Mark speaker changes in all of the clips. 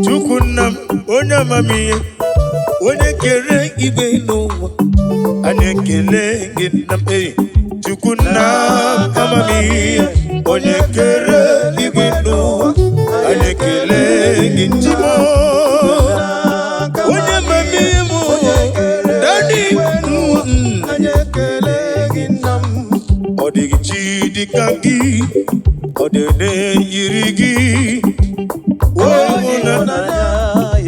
Speaker 1: Chukwu nna m, onye amamihe, onye kere igwe n'ụwa, anyị ekele gị nna m. Ee, Chukwu nna m amamihe, onye kere igwe n'ụwa, anyị ekele gị. Chimo, onye amamihe m, Daddy.
Speaker 2: Anyị ekele gị, nna m.
Speaker 1: Ọ dịghị chi dịka gị, ọ dị yiri gị.
Speaker 2: Onye ịhụnanya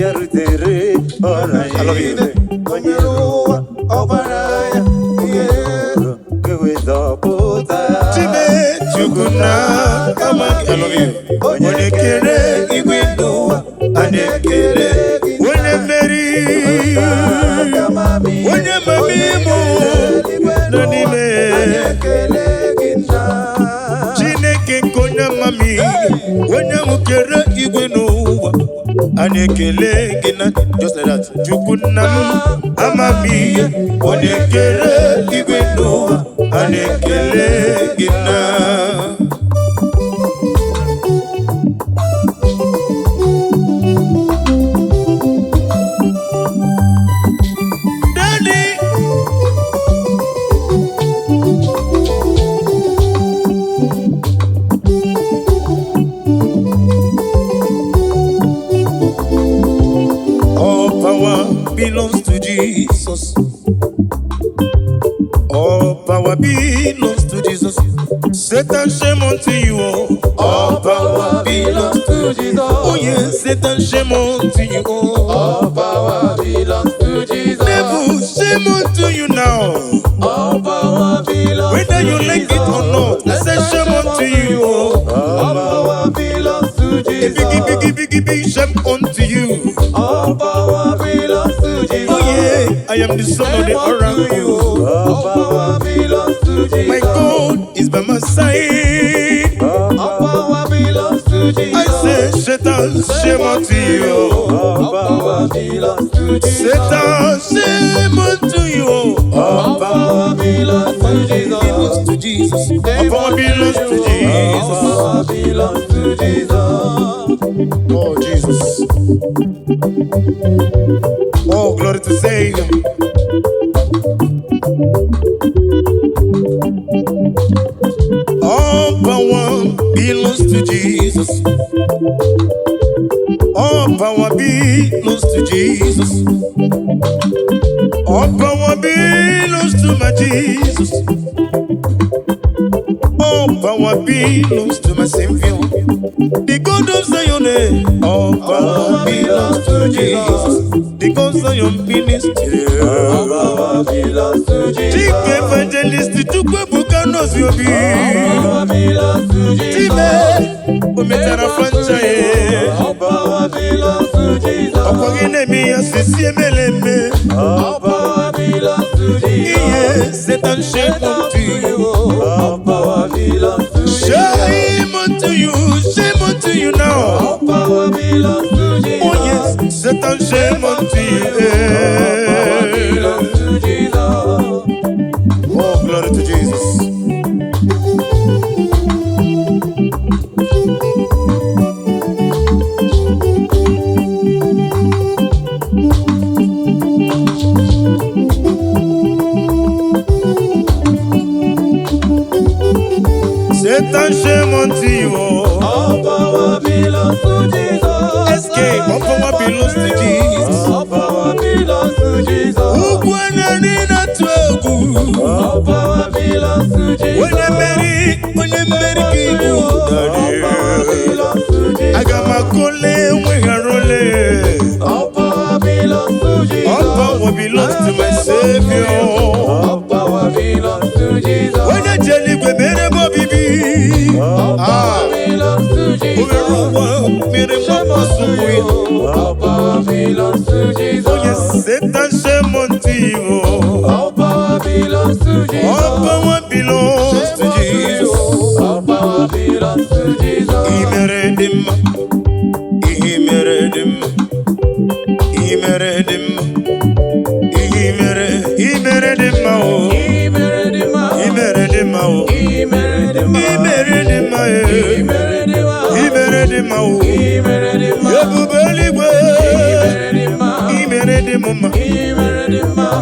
Speaker 2: ya rutere ọra
Speaker 1: I love you.
Speaker 2: niile. Onye ụwa ọbara ya ihe kewezọpụta.
Speaker 1: Chime, Chukwu na amaghị. I love you. Onye kere igwe n'ụwa, anyị ekele. Onye mmeri, onye mami mụ nọ n'ime.
Speaker 2: Anyị ekele gị, nna.
Speaker 1: Chineke nke onye amamihe, onye ahụ kere igwe n'ụwa, anyị ekele gị na just like that. Chukwu nna m amamihe, onye kere igwe n'ụwa, anyị ekele gị na. Daddy. All power belongs to Jesus. All power belongs to Jesus. Satan, shame unto you. Oh. All power belongs
Speaker 2: to Jesus.
Speaker 1: Oh yes, Satan, shame unto you. Oh.
Speaker 2: All power belongs to Jesus.
Speaker 1: Devil, shame unto you now.
Speaker 2: All power belongs
Speaker 1: Whether
Speaker 2: to
Speaker 1: you like it or not, I say shame unto you. Oh.
Speaker 2: All power belongs to
Speaker 1: A
Speaker 2: Jesus.
Speaker 1: biggie, biggie, biggie, big shame unto you.
Speaker 2: All power belongs to Jesus.
Speaker 1: Oh yeah, I am the son of the
Speaker 2: Shame unto you.
Speaker 1: oracle.
Speaker 2: All power belongs to Jesus.
Speaker 1: My God is by my side.
Speaker 2: All power belongs to Jesus.
Speaker 1: I say, Satan, shame unto you.
Speaker 2: All power belongs to Jesus.
Speaker 1: Satan, shame unto you.
Speaker 2: All power belongs to Jesus.
Speaker 1: Belongs to Jesus. All power belongs to Jesus.
Speaker 2: All power belongs to Jesus.
Speaker 1: Oh, Jesus. Oh, glory to Savior. All power belongs to Jesus. All power belongs to Jesus. All power belongs to my Jesus. All power belongs to my Savior. The God of Zion, eh. All power belongs to Jesus. The God of Zion ministry.
Speaker 2: All power belongs to Jesus.
Speaker 1: Chief Evangelist Chukwuebuka Noziobi.
Speaker 2: All power belongs to Jesus.
Speaker 1: Chime, o mechara franchise.
Speaker 2: All power belongs to Jesus.
Speaker 1: Ọkwa gị na-eme ya sisi emele eme.
Speaker 2: All power belongs to Jesus.
Speaker 1: Ihe Satan, shame unto you.
Speaker 2: All power belongs to Jesus.
Speaker 1: Shame unto you, shame unto you now.
Speaker 2: All power belongs to Jesus.
Speaker 1: Oh yes, Satan, shame unto you.
Speaker 2: All power belongs to Jesus.
Speaker 1: Oh, glory to Jesus. Satan, shame unto you. Oh.
Speaker 2: All power belongs to Jesus.
Speaker 1: SK, all power belongs to Jesus.
Speaker 2: All power belongs to Jesus.
Speaker 1: Ugwu anyị na-atụ egwu.
Speaker 2: All power belongs to Jesus.
Speaker 1: Onye mmeri ka ibu.
Speaker 2: All power belongs to Jesus.
Speaker 1: Aga m akụle enweghara ole.
Speaker 2: All power belongs to Jesus.
Speaker 1: All power belongs to my Savior.
Speaker 2: All power belongs to Jesus.
Speaker 1: Onye ji eluigwe mere ebe obibi.
Speaker 2: All power belongs to
Speaker 1: O were
Speaker 2: Jesus.
Speaker 1: ụwa mere mgbapụsụ ụkwụ ya.
Speaker 2: All power belongs to Jesus.
Speaker 1: Onye Satan, shame unto you.
Speaker 2: All power belongs to Jesus.
Speaker 1: All power belongs to Jesus.
Speaker 2: All power belongs to Jesus.
Speaker 1: Ihe mere dị mma. Ihe mere dị mma. Ihe mere dị mma. Ihe mere, ihe mere dị mma o.
Speaker 2: Ihe mere dị mma.
Speaker 1: Ihe mere dị mma o.
Speaker 2: Ihe mere dị mma.
Speaker 1: Ihe mere dị mma e.
Speaker 2: Ihe mere dị mma.
Speaker 1: Ihe mere dị mma o.
Speaker 2: Ihe mere dị mma.
Speaker 1: Ebube eluigwe.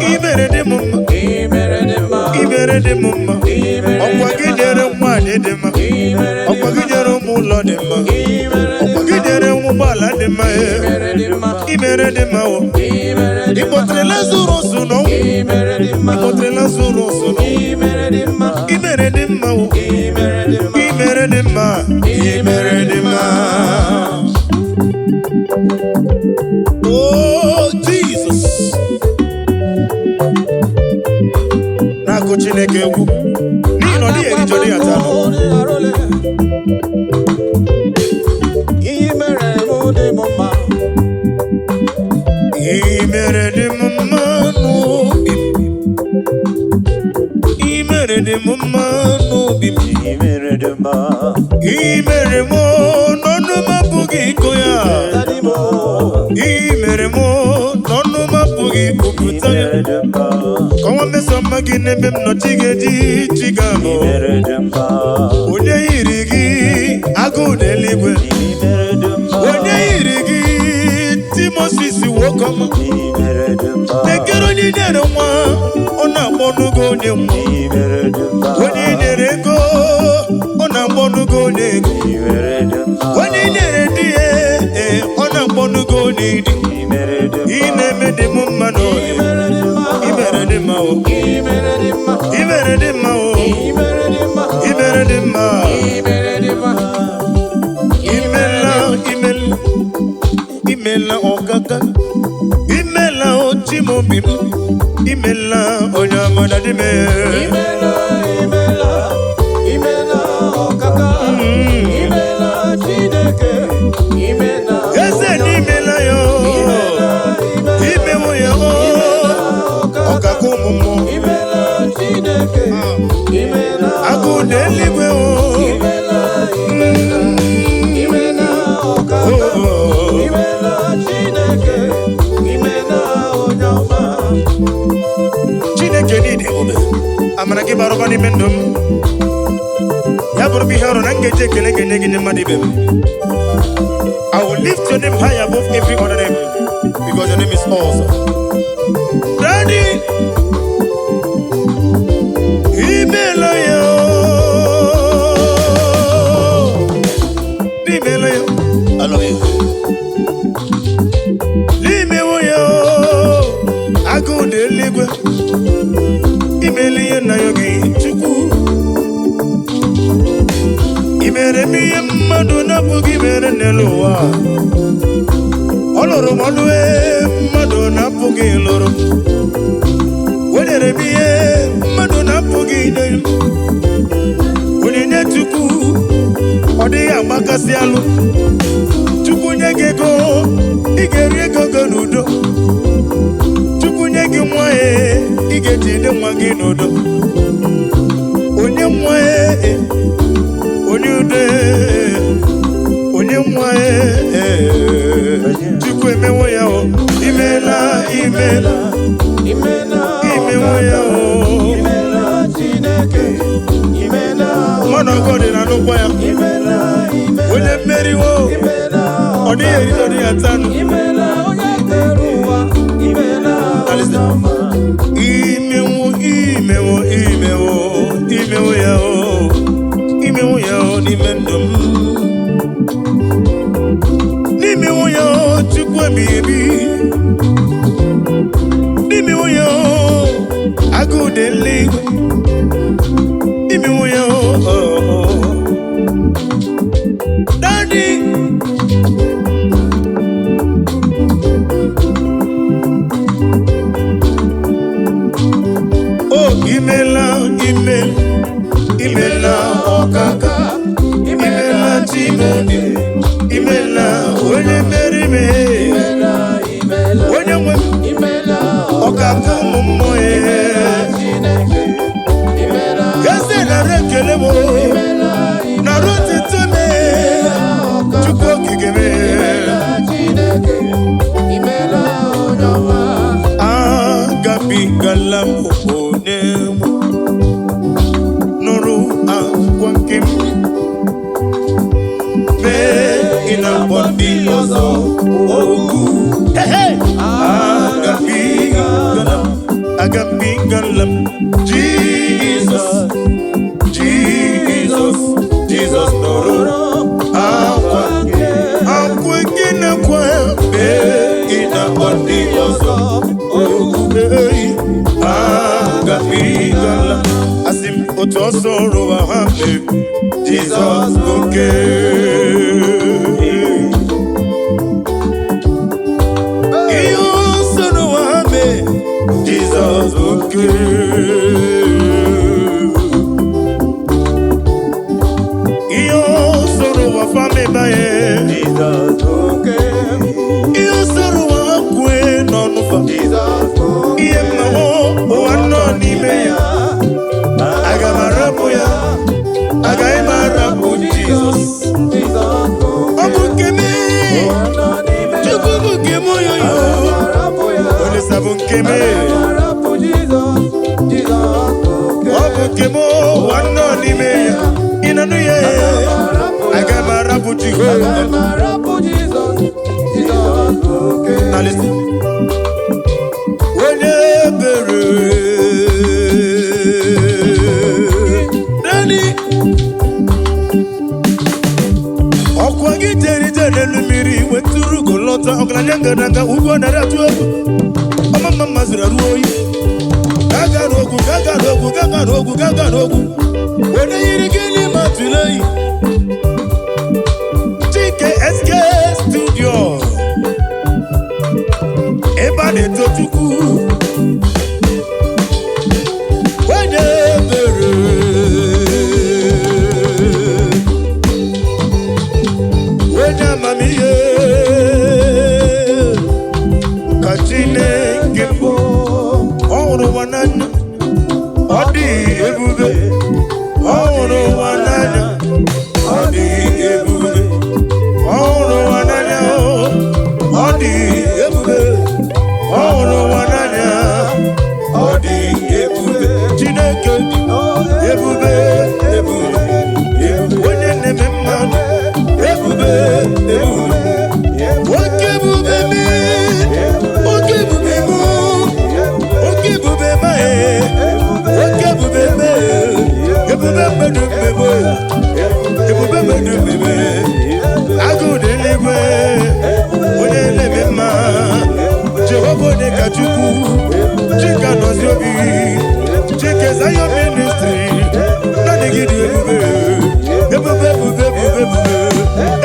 Speaker 1: Imere dị m mma.
Speaker 2: Imere dị mma.
Speaker 1: Imere dị m mma.
Speaker 2: Imere
Speaker 1: Ọkwa
Speaker 2: dị
Speaker 1: gị
Speaker 2: mma.
Speaker 1: nyere nwaanyị dị mma.
Speaker 2: Imere dị
Speaker 1: Ọkwa gị
Speaker 2: mma.
Speaker 1: nyere ụmụ ụlọ dị mma.
Speaker 2: Imere dị
Speaker 1: Ọkwa gị
Speaker 2: mma.
Speaker 1: nyere ụgbọala dị mma.
Speaker 2: Imere dị mma.
Speaker 1: Imere dị mma o.
Speaker 2: Imere
Speaker 1: Ị
Speaker 2: dị mma.
Speaker 1: kpọtere Lazarus n'ọnwụ.
Speaker 2: Imere dị
Speaker 1: Ị
Speaker 2: mma.
Speaker 1: kpọtere Lazarus n'ọnwụ.
Speaker 2: Imere dị mma.
Speaker 1: Imere dị mma o.
Speaker 2: Imere dị mma.
Speaker 1: Imere dị mma. Imere dị mma. Oh, Jesus. Na-akụ Chineke egwu n'ihi na ọ dịghị eriju, ọ dịghị ata anụ.
Speaker 2: Ihe mere mụ dị m mma.
Speaker 1: Imere dị m mma n'obi m. Imere dị m mma n'obi m.
Speaker 2: Imere dị mma.
Speaker 1: Imere m n'ọnụ m apụghị ịkụ ya.
Speaker 2: Daddy m.
Speaker 1: Imere m n'ọnụ m apụghị ikwupụta ya.
Speaker 2: Imere dị mma.
Speaker 1: Kọnwa mmeso ọma gị n'ebe m nọ, chi ga-eji chi ga-abụ.
Speaker 2: Imere dị mma.
Speaker 1: Onye yiri gị, agụụ n'eluigwe?
Speaker 2: Imere dị mma.
Speaker 1: Onye yiri gị, Timosisi nwoke ọma?
Speaker 2: Imere dị mma.
Speaker 1: Lekere onye nyere nwa, ọ na-akpọ n'ugo onye nwa.
Speaker 2: Imere dị mma.
Speaker 1: Onye nyere ego, ọ na-akpọ n'ugo onye ego.
Speaker 2: Imere dị mma.
Speaker 1: Onye nyere di ya, ee, ọ na-akpọ n'ugo onye di.
Speaker 2: Imere dị
Speaker 1: Ị
Speaker 2: mma.
Speaker 1: na-eme dị m mma n'obi.
Speaker 2: Imere dị mma.
Speaker 1: Imere dị mma o.
Speaker 2: Imere dị mma.
Speaker 1: Imere dị mma o.
Speaker 2: Imere dị mma.
Speaker 1: Imere dị mma.
Speaker 2: Imere dị mma.
Speaker 1: Imela, imela, imela ọkaka. Imela ochimobi m. Imela onye amara dị m.
Speaker 2: Imela, imela, imela ọkaka. Imela Chineke. Imela
Speaker 1: Eze
Speaker 2: onye ọma.
Speaker 1: n'imela ya o.
Speaker 2: Imela, imela,
Speaker 1: Imewo ya o.
Speaker 2: imela ọkaka.
Speaker 1: Ọkaka ụmụ mmụọ.
Speaker 2: Imela Chineke. Imela
Speaker 1: Agụ na eluigwe o.
Speaker 2: Imela, imela, imela ọkaka.
Speaker 1: Oh.
Speaker 2: Imela Chineke. Imela onye ọma.
Speaker 1: Chineke niile ebube, amara gị bara ụba n'ime ndụ m. Ya bụrụ m ihe ọrụ na m ga-eji ekele ga-enye gị nye mmadụ ibe m. I will lift your name high above every other name because your name is awesome. Daddy, imela ya o. Imela ya. I love you. Imewo ya o. Agụụ na eluigwe. Imela ihe nna ya gị, Chukwu. I mere m ihe mmadụ na-apụghị mere n'elu ụwa. Ọ lụrụ m ọlụ ee, mmadụ na-apụghị lụrụ. O nyere m ihe mmadụ na-apụghị inye m. Onyinye Chukwu, ọ dịghị agbakasị alụ. Chukwu nye gị ego, ị ga-eri ego gị n'udo. Chukwu nye gị nwa, ee, ị ga-ejide nwa gị n'udo. Onye nwa, ee, onye udo, ee, onye nwa, ee, Chukwu emewo ya o. Imela, imela.
Speaker 2: Imela
Speaker 1: Imewo ya o.
Speaker 2: Imela Chineke. Imela
Speaker 1: Mmanụ ọgọ dị na nnukwu ya.
Speaker 2: Imela, imela.
Speaker 1: Onye mmeriwo.
Speaker 2: Imela
Speaker 1: Ọ dịghị erite, ọ dịghị ata anụ.
Speaker 2: Imela onye kere ụwa. Imela
Speaker 1: Alisa.
Speaker 2: onye ọma.
Speaker 1: Imewo, imewo, imewo, imewo ya o. Imewo ya o n'ime ndụ m. N'imewo ya o, Chukwu ebighị ebi. N'imewo ya o, agụụ dị eluigwe. Imewo ya o, oh, oh. Daddy. Oh, imela, imela, imela ọkaka. Imela Chimodi, imela onye mere ime.
Speaker 2: Imela, imela.
Speaker 1: Onye nwe m,
Speaker 2: Imela
Speaker 1: ọkaka ụmụ mmụọ ya.
Speaker 2: Chineke. Imela
Speaker 1: Eze, nara ekele m,
Speaker 2: Imela.
Speaker 1: nara otito m, Chukwu okike m.
Speaker 2: Chineke. Imela onye ọma.
Speaker 1: Agabigala m onye m nụrụ akwa nke m mee, ị na-akpọ ndị ọzọ okwu. Hey, hey! Agabigala m. Agabigala m Jizọs, Jizọs, Jizọs nụrụ akwa akwa gị na-akwa mee ị na-akpọ ndị ọzọ okwu. Agabigala, asị m, otu ọsọ rụwa ha mee, Jizọs bụ oke. Ihe ọsọ rụwa ha mee, Jizọs bụ oke. Ihe ọsọ rụwa fami banye, ihe ọsọ rụwa ha kwue n'ọnụfa, ihe mmanwụ ụwa nọ n'ime ya, aga m arapụ ya? Agaghị m arapụ Jizọs. Ọ bụ nke m, Chukwu bụ nke m, oyoyo Olisa bụ nke m. Ọ bụ nke m, ụwa nọ n'ime ya. Ị na-anụ ya? Aga m arapụ Jehova? Na listen. Onye ebere, Nani ọkwa gị jere ije n'elu mmiri wetụrụ ugo lọta, ọgaranya ngadanga ugwu narị atụ egwu, ọma mma mma zụrụ arụ oyi, gagara ogwu, gagara ogwu, gagara ogwu, gagara ogwu, onye yiri gịnị ma tụlee yi. Chike SK Studio, ebe a na-eto Chukwu, onye ebere, onye amamihe ka Chineke bụ. Ọ hụrụ ụwa n'anya, ọ dị ebube. Ọ hụrụ ụwa n'anya, ọ dị ebube. Ọ hụrụ ụwa n'anya, ọ dị ebube. Ọ hụrụ ụwa n'anya, ọ dị ebube. Chineke dị ebube, ebube, ebube. Onye na-eme mmadụ, ebube, ebube. Oke ebube m, oke ebube m, oke ebube m, oke ebube m, ebube mmadụ mmemme, ebube mmadụ mmemme, agụụ dị n'eluigwe, onye na-eme mma, Jehova onye ka Chukwu, Chika nọzi obi, Chike Zion Ministry, naanị gị dị ebube, ebube, ebube, ebube,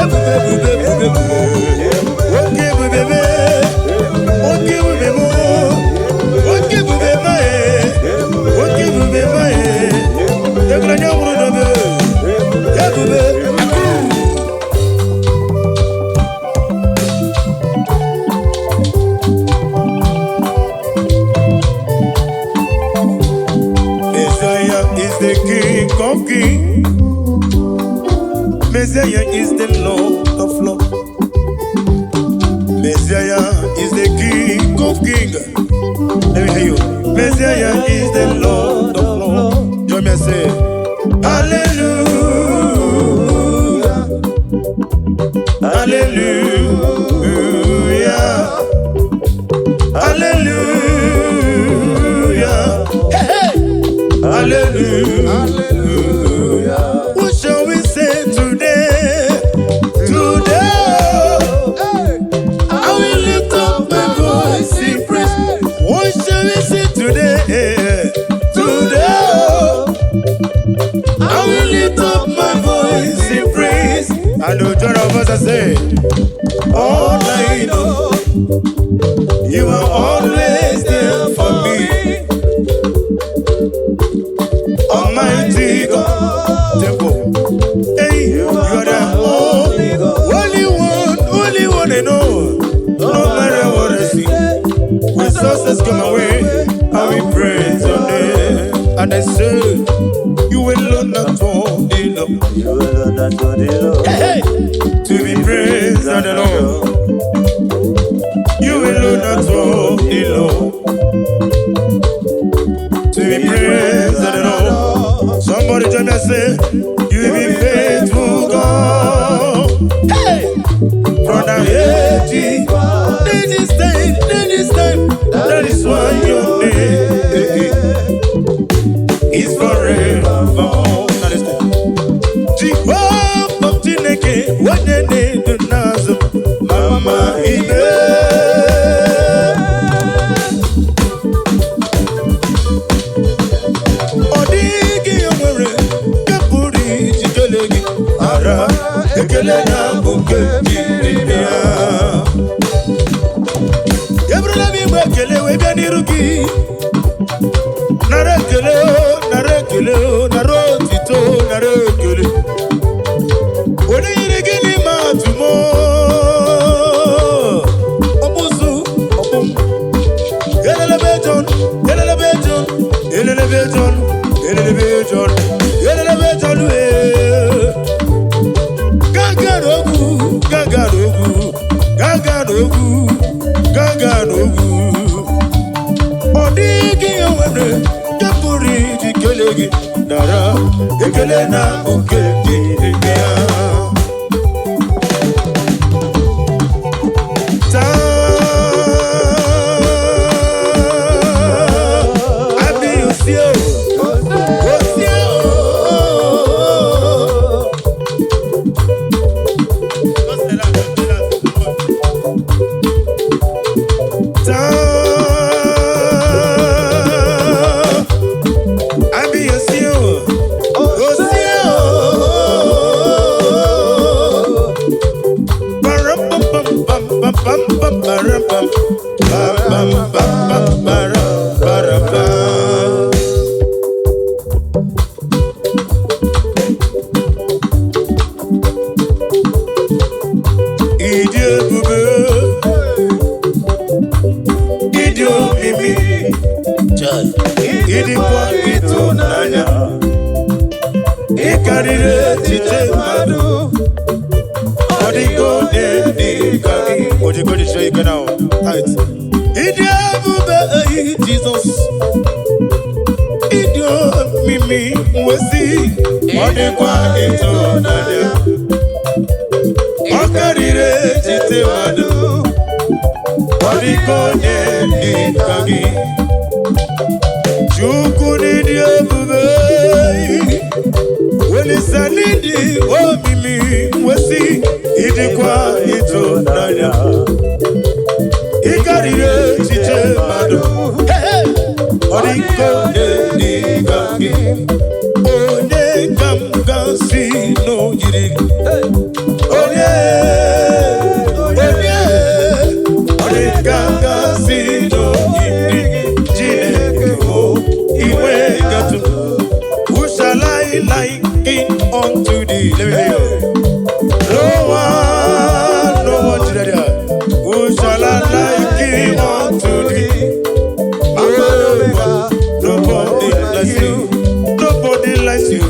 Speaker 1: ebube, ebube, ebube, ebube, oke ebube m, oke ebube m, oke ebube m, oke ebube m, egwuregwu nwụrụ n'obe, ebube akụ. Messiah is the King of Kings. Messiah is the Lord of Lords. Messiah is the King of Kings. Let me hear you. Messiah is the Lord of Lords. Join me and say, Hallelujah. Hallelujah. Hallelujah. Hey, hey. Hallelujah. What shall we say today? Today, I will lift up my voice in praise. What shall we say today? Today, I will lift up my voice in praise. And the join of us and say, all I know, you are always there for me. Almighty God, Temple. Hey, you are the only, only one, only one I know. No matter what I see, when success come away, I will praise your name. And I say, you alone are worthy, Lord. Hey, hey, to be praised and adored. You alone are worthy, Lord. To be praised and adored. Somebody join me and say, you will be faithful, God. Hey! From the ages, that is time, that is time, that is why your name is forevermore. Now listen. Jehovah Chineke, onye na-edu n'azụ m, mama ime. Ọ dịghị ihe nwere nke pụrụ iji kelee gị, ara ekele na abụ nke jiri bịa. Eburula m igbe ekele wee bịa n'iru gị. Nara ekele, nara ekele, nara otito, nara ekele. Onye yiri gị n'ime atụmọ? Ọkpụzụ, ọkpụ m. Elelebe John, elelebe John, elelebe John, elelebe John, elelebe John, ee. Gagara ogwu, gagara ogwu, gagara ogwu, gagara ogwu. Ọ dịghị ihe nwere nke pụrụ iji kelee gị, nara ekele na oke dịrị ya. Taa, abịghị osi o, osi o. Taa, abịghị osi o, osi o. Param-pam-pam-pam-pam-pam-param-pam. Pam-pam-pam-pam-param-param-pam. Ịdị ebube, ịdị omimi, ịdịkwa ịtụnanya, ị karịrị echiche mmadụ. Ọ dịghị onye dị ka gị. Ojikọ ji ike now. Tight. Ịdị ebube eyi Jizọs. Ịdị omimi nwesị. Ọ dịkwa ịtụnanya. Ọ karịrị echiche mmadụ. Ọ dịghị onye dị ka gị. Chukwu n'ịdị ebube. Welisa n'ịdị omimi nwesị. Ịdịkwa ịtụnanya. Ị karịrị echiche mmadụ. Hey, hey! Ọ dịghị onye dị ka gị. Onye ka m ga-asị na o yiri gị? Onye, onye, onye ka m ga-asị na o yiri gị? Chineke bụ inwe gatụ. Who shall I liken unto thee? Let me hear you. No one, no one, Jediah. Who shall I liken unto thee? Nobody likes you. Nobody likes you.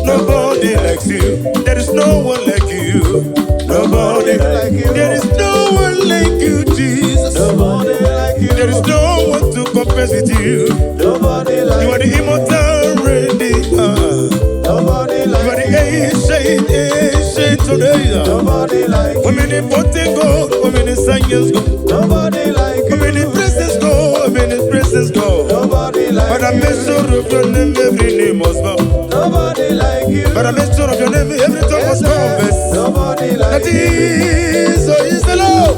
Speaker 1: Nobody likes you. There is no one like you. Nobody
Speaker 2: like you.
Speaker 1: There is no one like you, Jesus.
Speaker 2: Nobody like you.
Speaker 1: There is no one to compare with you.
Speaker 2: Nobody
Speaker 1: You
Speaker 2: like
Speaker 1: are the immortal redeemer.
Speaker 2: Nobody
Speaker 1: You are
Speaker 2: like
Speaker 1: the ancient, ancient today.
Speaker 2: Nobody like you.
Speaker 1: Omnipotent God, omniscience God,
Speaker 2: Nobody like you.
Speaker 1: omnipresence God, omnipresence God.
Speaker 2: Nobody like
Speaker 1: But I
Speaker 2: you.
Speaker 1: make sure of your name, every name must bow.
Speaker 2: Nobody like you.
Speaker 1: But I make sure of your name, every tongue must confess.
Speaker 2: Nobody
Speaker 1: That
Speaker 2: like you.
Speaker 1: is, oh, is the Lord.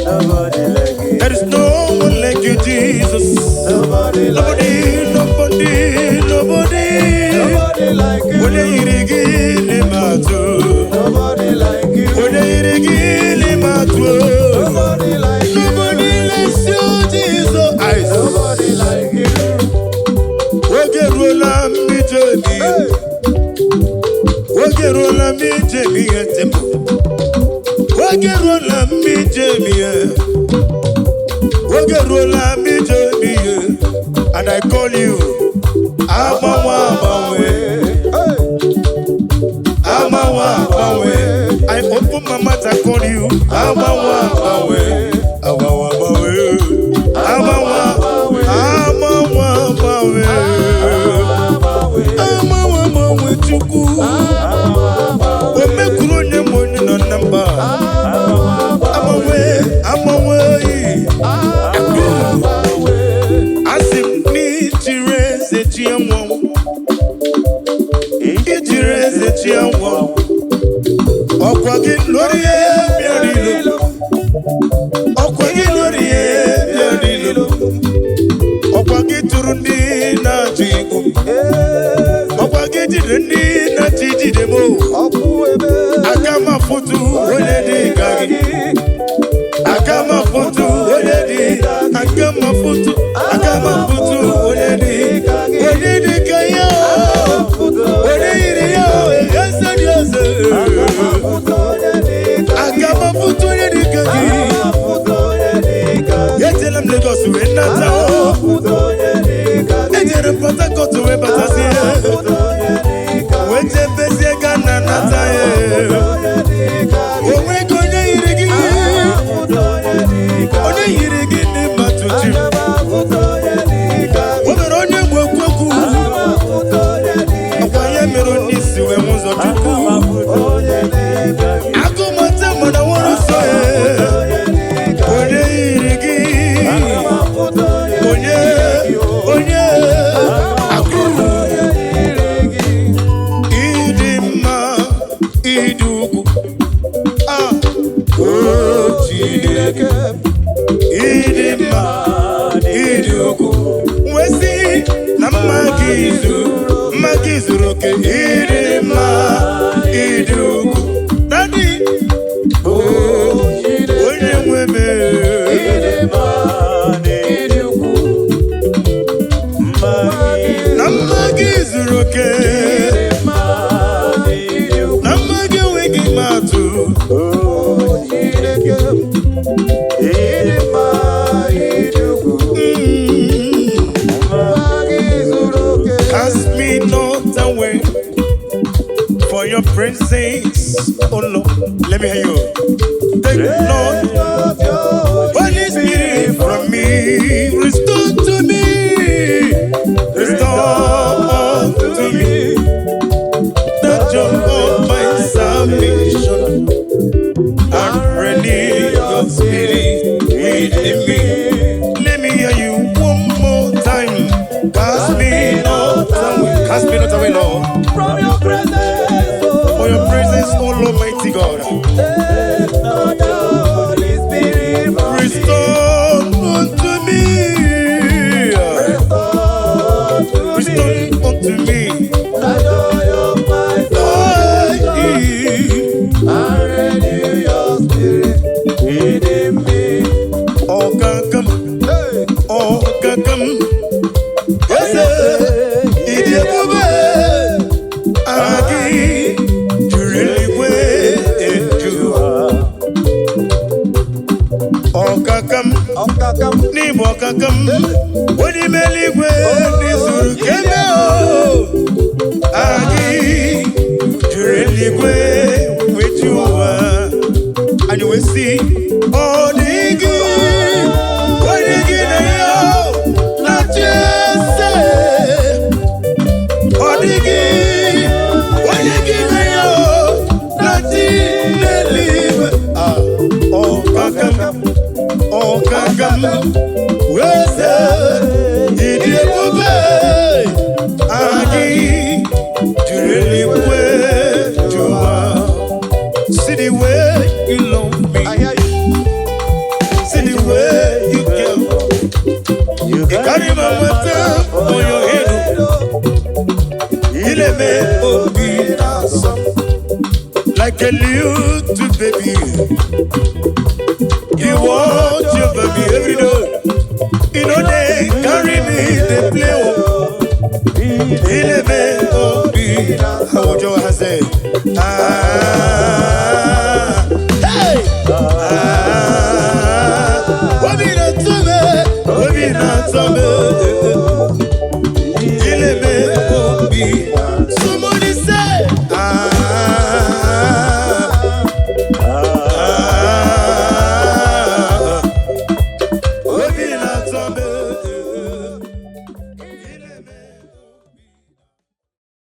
Speaker 2: Nobody like you.
Speaker 1: There is no one like you, Jesus.
Speaker 2: Nobody like
Speaker 1: Nobody, nobody, nobody.
Speaker 2: Nobody like you.
Speaker 1: Onye yiri gị n'ime atụ.
Speaker 2: Nobody like you.
Speaker 1: Onye yiri gị n'ime atụ.
Speaker 2: Nobody like you.
Speaker 1: Nobody likes you, Jesus. Eyes.
Speaker 2: Nobody like you.
Speaker 1: Oge eruola m ije m ihe. Oge eruola m ije m ihe ntị m. Oge eruola m ije m ihe. Oge eruola m ije m ihe. And I call you. Agbanwe agbanwe.
Speaker 2: Hey.
Speaker 1: Agbanwe agbanwe. I open my mouth and call you. Agbanwe agbanwe. Agbanwe agbanwe. Agbanwe agbanwe agbanwe. Agbanwe agbanwe Chukwu. O mekwuru onye ma onye nọ na mba. Agbanwe agbanwe yi. Asị m n'iji Ọkwa gị lụrụ ihe bịa n'ilo. Ọkwa gị tụrụ ndị na-achụ igbu. Ọkwa gị jide ndị na-achị jide m o. Aka m afụtụ onye dị ka gị. Aka m afụtụ onye dị. Aka m afụtụ. Aka m afụtụ onye dị. Onye dị ka ya o. Onye yiri ya o. Eze dị eze. Aka m afụtụ onye dị ka gị. Ejela m Lagos wee nata o. Ejere m Port Harcourt wee batazie. Wee jebezie Ghana nata ya. Onwego onye yiri gị. Onye yiri gị ndị mmadụ ji. O mere onye gbu ekwu okwu. Ọkwa ya mere onye isi wee hụ ụzọ Chukwu. Agụmata mana nwere nsọ ya. Onye yiri gị. Onye, onye, akụrụ. Ịdị mma, ịdị ukwu. Ah, o Chineke. Ịdị mma, ịdị ukwu. Wee sị na mma gị zuru, mma gị zuru oke. Ịdị mma, ịdị ukwu. Daddy, oh, onye nwe m.
Speaker 2: Ịdị ukwu.
Speaker 1: Na mma gị zuru oke. Na mma gị enweghị atụ.
Speaker 2: Chineke, ịdị mma, ịdị ukwu. Mma gị zuru oke.
Speaker 1: Cast me not away for your presence, oh Lord. Let me hear you. Take not Holy Spirit from me. Restore to me. Restore to me the joy of my salvation and renew your spirit within me. Let me hear you one more time. Cast me not away. Cast me not away, Lord.
Speaker 2: From your presence, oh,
Speaker 1: For your presence, O Lord, mighty God.
Speaker 2: Take not the Holy Spirit from me.
Speaker 1: Restore unto me.
Speaker 2: Restore to me
Speaker 1: Restore unto me.
Speaker 2: the joy of my salvation and renew your spirit within me.
Speaker 1: Ọ̀kankan,
Speaker 2: Hey!
Speaker 1: ọ̀kankan. Eze, ịdị ebube. Aha gị juru eluigwe eju. Ọ̀kankan,
Speaker 2: Ọ̀kàkà m.
Speaker 1: n'ịbụ ọ̀kankan. Onye ime eluigwe n'izuru keme o. Aha gị juru eluigwe weju ụwa. Anyị wee sị, ọ dịghị onye gị na ya na-achị eze. Ọ dịghị onye gị na ya na-achị n'eluigwe. Ah, ọ̀kankan, ọ̀kankan, eze, ịdị ebube. Aha gị juru eluigwe ju ụwa. See the way you love me.
Speaker 2: I hear you.
Speaker 1: See the way you care.
Speaker 2: You
Speaker 1: You carry my matter on your head. You let me obi like a little baby. You want your baby every day. You know they carry me, they play. Oh. You let me obi. How would you say? Ah.